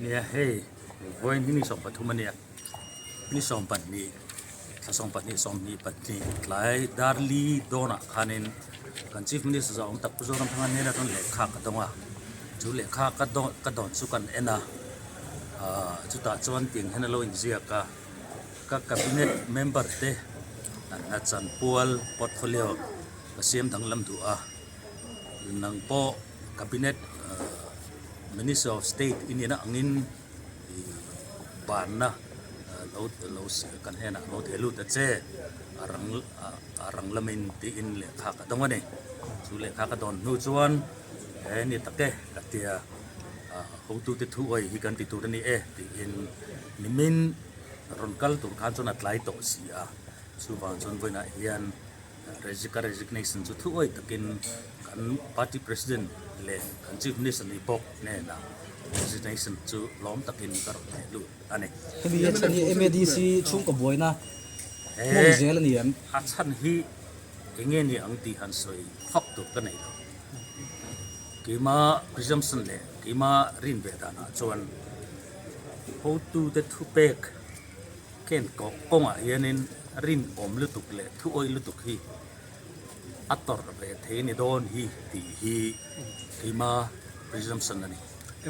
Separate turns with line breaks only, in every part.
Nia hei vawiin hi ni 13 a nia ni 12 thla 12 22 tlai dar li dawnah khanin kan chief minister zawh awm tak Pu Zoramthanga hnena chuan lehkha ka dawng a chu lehkha ka dawn ka dawn chu kan en a ahh chutah chuan tiang hian a lo inziak a ka cabinet member te an hna chanpual portfolio ka siam danglam duh a nang pawh cabinet ahh. Minister of State i nihna angin ih banna lo lo kan hnenah lo theh lut ta che a rang a rang lamin tiin lehkha ka dawng a ni. Chu lehkha ka dawn hnu chuan he ni tak e ka tia ah hotute thu awih hi kan ti tur a ni e tiin nimin rawn kal tur khan chuan a tlai tawh si a chuvang chuan vawiinah hian Ka resignation chu thuawi takin kan party president leh kan chief minister ni bawk hnenah resignation chu lawm takin ka rawn theh lut a ni.
Hemi a chhan hi MADC chhungkaw buaina hmawng zel a ni em?
A chhan hi enge ni ang tih han sawi fak tur ka nei lo. Keima presumption leh keima rin ve danah chuan hotute thupek Ken kawh kawngah hianin rinawm lutuk leh thuawih lutuk hi a tawrh ve thei ni dawn hi tih hi keima presumption a ni.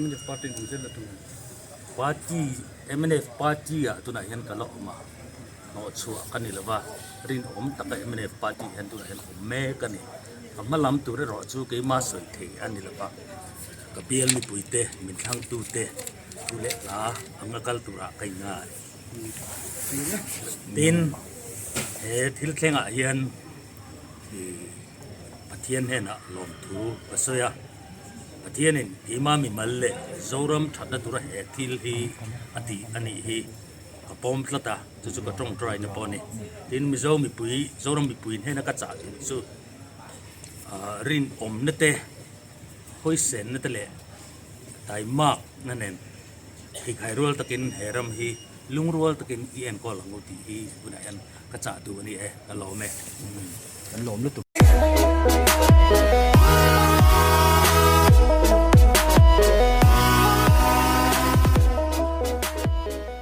Mnf party in awm zel la tum em?
Party, mnf party ah tunah hian ka la awm a, hnawhchhuah ka ni lova, rinawm taka mnf party hian tunah hian awm mek a ni. Ka hma lam tur erawh chu keima sawi thei a ni lova, ka bial mipuite, min thlangtute, Thu leh hla anga kal turah ka inngai. Tin, he thil thlengah hian Pathian hnenah lawmthu ka sawi a. Pathianin keimah mimal leh Zoram thatna tura he thil hi a tih a nih hi ka pawm tlat a, chu chu ka tawngtaina pawh a ni. Tin, Mizo mipui, Zoram mipui hnena ka chah duh chu rinawmna te, Hawisenna te leh taimakna nen pheikhai rual takin he ram hi lungrual takin i enkawl ang u tih hi tunah hian ka chah duh a ni e, ka lawm e.
Kan lawm lutuk.